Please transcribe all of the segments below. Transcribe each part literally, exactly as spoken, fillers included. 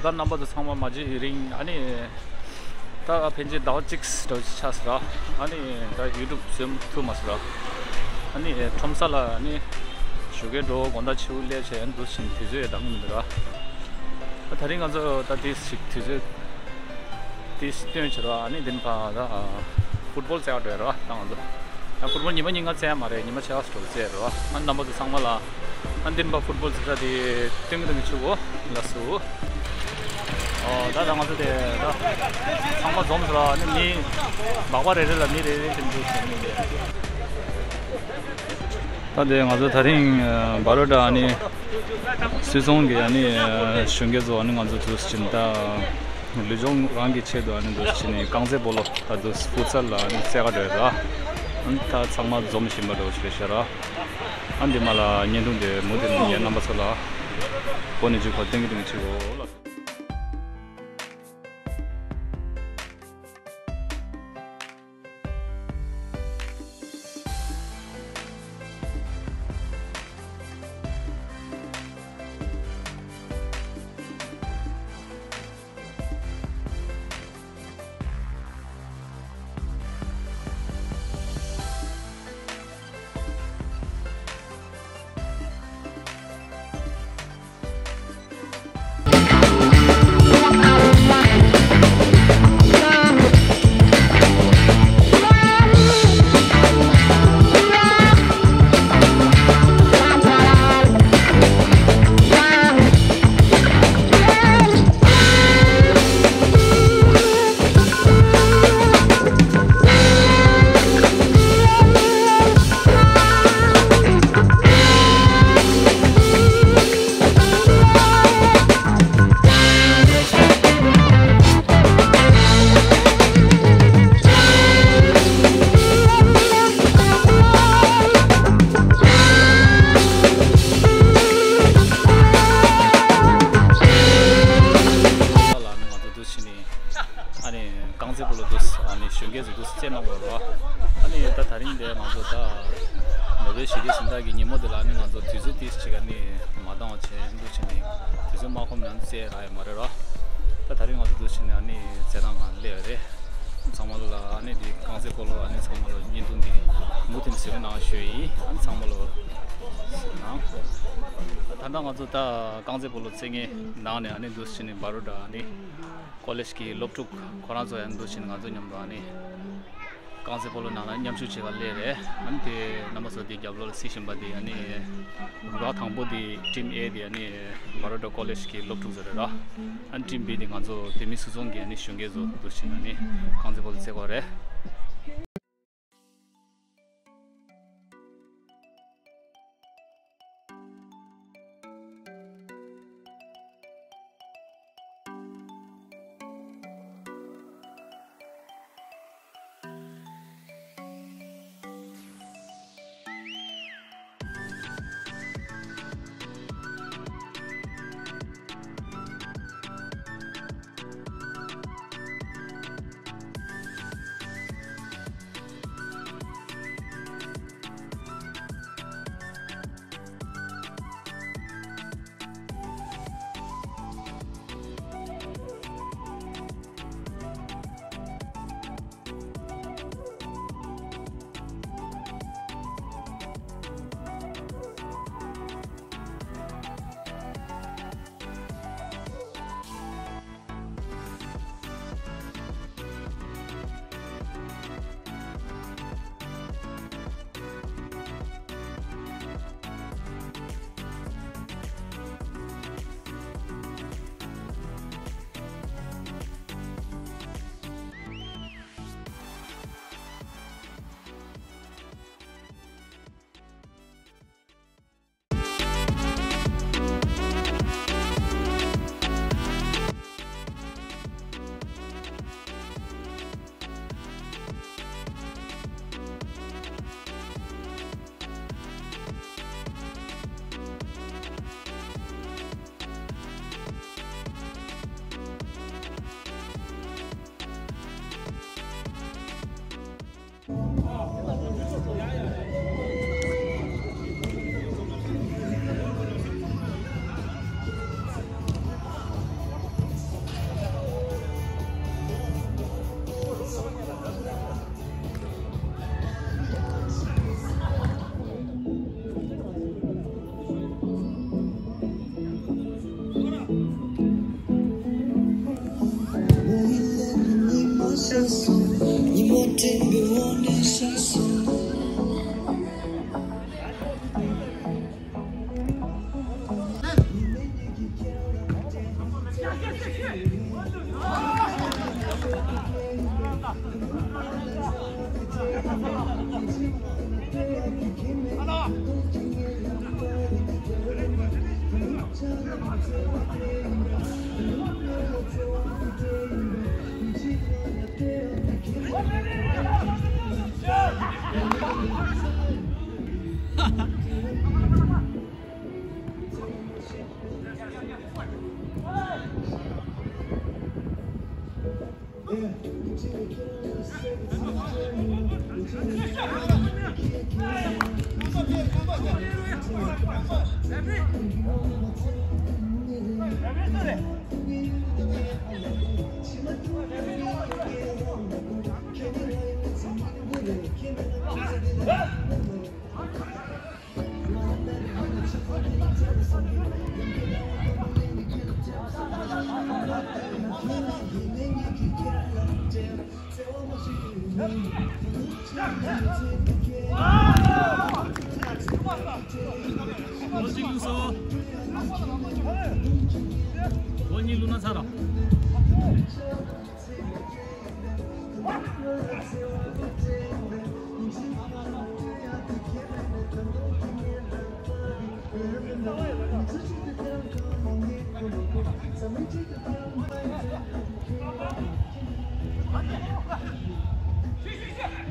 ད་རྣམ་པ་ཚོ་ཚང་མ་མ་བརྗེད་ཡུན་རིང་ཨ་ནི། ད་ཕན་ཆད་ཟླ་བ་གཅིག་འདྲ་བོ་ཅིག་ཆགས་སོང་ར། ཨ་ནི་ད་ཡུ་ཊུབ་བཟོས་ཐུབ་མ་སོང་ར། ཨ་ནི་ཁྲོམ་ས་ལ་ཨ་ནི་ཞོགས་ཀས་འགྲོ་དགོང་དག་ཕྱི་པོ་སླེབས་བྱས་འདུག་ཕྱིན་དུས་ཚོད་ཡང་འདང་གི་མི་འདུག་ར། ད་དེ་རིང་ང་ཚོ་ད་དེ་ཞིག་དུས་ཚོད་དེ་སྟོན་བྱེད་ར། ཨ་ནི་དེ་ནས་ཕར་ད་ཨ་ཕུཊ་བོལ་རྩེ་ག་འགྲོ་ཡ་ར་ད་ང་ཚོ། ཡང་ཕུཊ་བོལ་ཉི་མ་ཉིན་གང་རྩེ་ཡ་མ་རེད། ཉི་མ་ཕྱེད་ཀ་ཙམ་རྩེ་ཡ་རེད་བ། ཨ་རྣམ་པ་ཚོ་ཚང་མ་ལ་ཨ་འདི་རིམ་པ་ཕུཊ་བོལ་རྩེ་གྲ་དེ་སྟོན་གི་འདུག་གི་ཆུ་བོ་ལ་སུ། ཨོ་ད་ད་ང་ཚོ་དེ་ད་ཚང་མ་འཛོམས་སོང་ར། ཨ་ནི་མི་སྦག་སྦག་རེ་རེ་ལ་མི་རེ་རེ་དེ་འདུག་ཟེར་ནི་རེད། ད་དེ་ང་ཚོ་དེ་རིང་ཨ་བ་རོ་ཌ་ཨ་ནི་སུད་ཚོང་གི་ཨ་ནི་ཨ་གཞོན་སྐྱེས་ཚོ་ཨ་ནི་ང་ཚོ་འདུག་སེ་ཕྱིན་ད། ལུས་སྦྱོང་རང་གི་ཆེད་དུ་ཨ་ནི་འདུག་སེ་ཕྱིན་ནས་རྐང་རྩེད་སྤོ་ལོ་ད་འདུག་སེ་ཕུཊ་སལ་ལ་ཨ་ནི་རྩེ་ག་འགྲོ་ཡ་ར། ཨ་ནི་ད་ཚང་མ་འཛོམས་བཞིན་པ་འདྲ་བོ་ཞིག་རེད་ཤག་ར། ཨ་འདི་མ་ལ་བརྙན་ཐུང་དེ་མུ་མཐུད་ནས་ངའི་རྣམ་པ་ཚོ་ལ་འགོ་ནས་མཇུག་བར་སྟོན་གི་འདུག་གི་ཆུ་བོ་ལ། ལ་ནི་ང་ཚོ་འདུག་སེ་ཕྱིན་ནས་ཨ་ནི་རྐང་རྩེད་སྤོ་ལོ་འདུག་སེ་ཨ་ནི་གཞོན་སྐྱེས་ཚོ་འདུག་སེ་རྩེད་གནང་དགོས་རེད་བ། ཨ་ནི་ད་དེ་རིང་འདིར་ང་ཚོ་ད་ནོ་བེལ་ཞི་བདེའི་གཟེངས་རྟགས་ཀྱི་ཉིན་མོ་འདི་ལ་ཨ་ནི་ང་ཚོ་དུས་ཚོད་ཏོག་ཙམ་ཅིག་ཨ་ནི་མ་འདང་བ་བྱས་འདུག་སེ་ཕྱིན་ནས་དུས་ཚོད་མ་ཁོམ་ནས་ཨ་ནི་རྩེད་རག་ཡ་མ་རེད་ར། ད་དེ་རིང་ང་ཚོ་འདུག་སེ་ཕྱིན་ནས་ཨ་ནི་རྩེད་ཐང་ནང་སླེབས་ཡ་རེད། ཚང་མ་ལ་ཨ་ནི་འདི་རྐང་རྩེད་སྤོ་ལོ་ཨ་ནི་ཚང་མ་ལ་བརྙན་ཐུང་འདི་མུ་མཐུད་གཟིགས་རོགས་གནང་ཞུ་ཡི། ཨ་ནི་ཚང་མ་ལ་ཨང་། ད་ལྟ་ང་ཚོ་ད་རྐང་རྩེད་སྤོ་ལོ་རྩེད་མཁན་ནང་ནས་ཨ་ནི་འདུག་སེ་ནི་བ་རོ་ཌ་ཨ་ནི་ཀོ་ལེཇ་གི་སློབ་ཕྲུག་ཁོ་རང་ཚོ་ཡང་འདུག་སེ་ནི་ང་ཚོ་མཉམ་དུ་ཨ་ནི་རྐང་རྩེད་སྤོ་ལོ་ནང་ལ་མཉམ་ཞུགས་བྱེད་ག་སླེབས་རེད། ཨ་ནི་དེ་རྣམ་པ་ཚོ་དེ་རྒྱབ་ལོགས་ལ་གཟིགས་བཞིན་པ་དེ་ཨ་ནི་རུ་ཁག་དང་པོ་དེ་ཊིམ་ཨེ་དེ་ཨ་ནི་བ་རོ་ཌ་ཀོ་ལེཇ་གི་སློབ་ཕྲུག་ཚོ་རེད་ར། ཨ་ནི་ཊིམ་བི་དེ་ང་ཚོ་བོད་མི་སུད་ཚོང་གི་ཨ་ནི་གཞོན་སྐྱེས་ཚོ་འདུག་སེ་ཨ་ནི་རྐང་རྩེད་སྤོ་ལོ་རྩེ་གི་ཡོད་རེད། འོ་གཅིག་བླུགས་སོང་། འོ་གཉིས་བླུགས་ན་ཚར་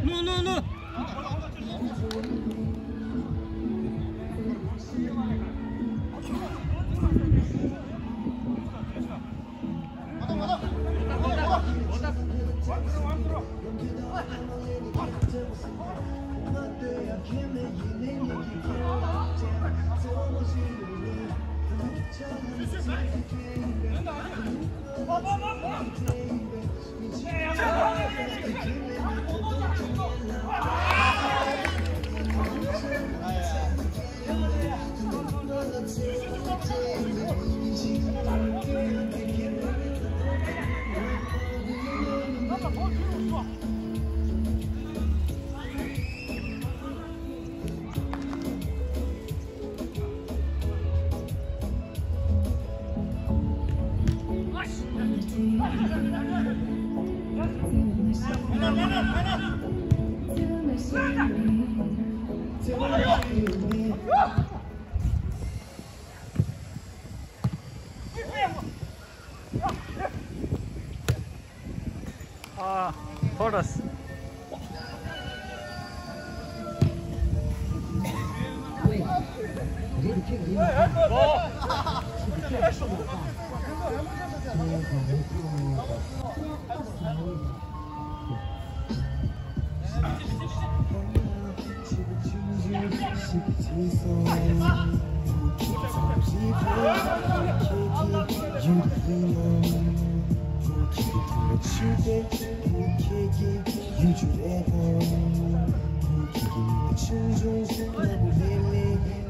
རོ། ལོ་ལོ་ལོ།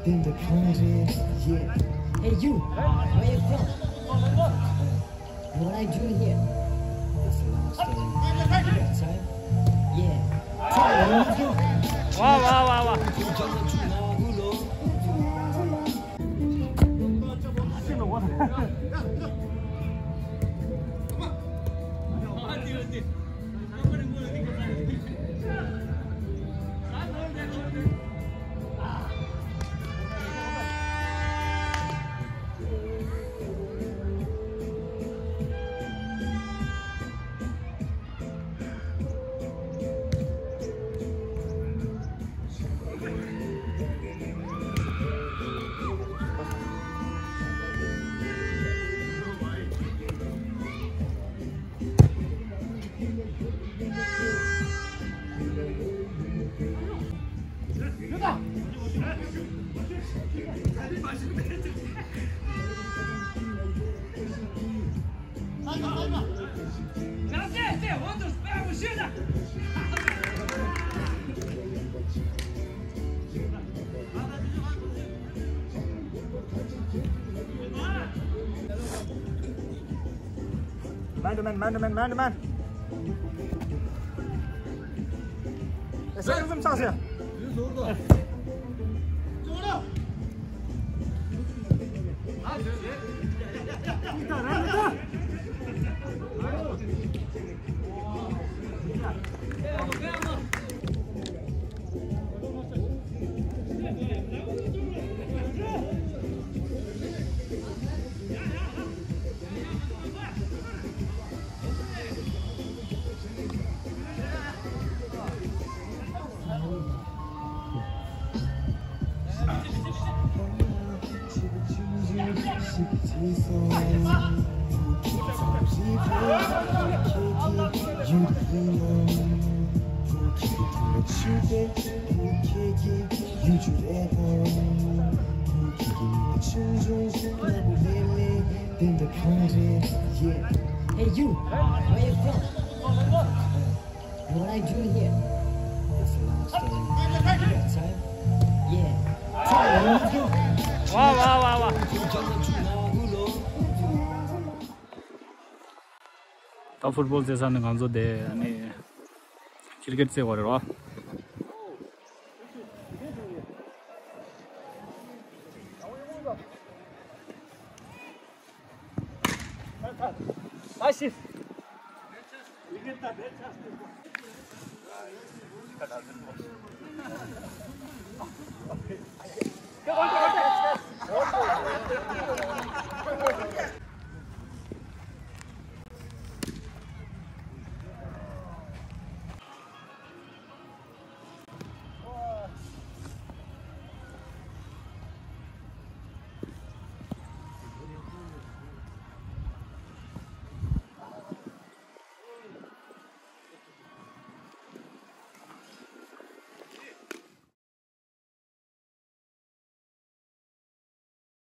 ཨ། ཐོ་རེས། Hey, you, where you from? What I do here? That's a long story. You got time? Yeah. Wow, wow, wow, wow. Man to man, man to man, man to man. ལྕགས་ཟམ་ཆགས་ཤག Hey, you, where you from? What I do here? It's a long story. You got time? Yeah. Time. Wow, wow, wow, wow. ད་ཕུཊ་བོལ་རྩེ་ས་ནི་ང་ཚོ་དེ་ནི་ཀིར་ཀེཊ་རྩེ་བ་རེད་བ།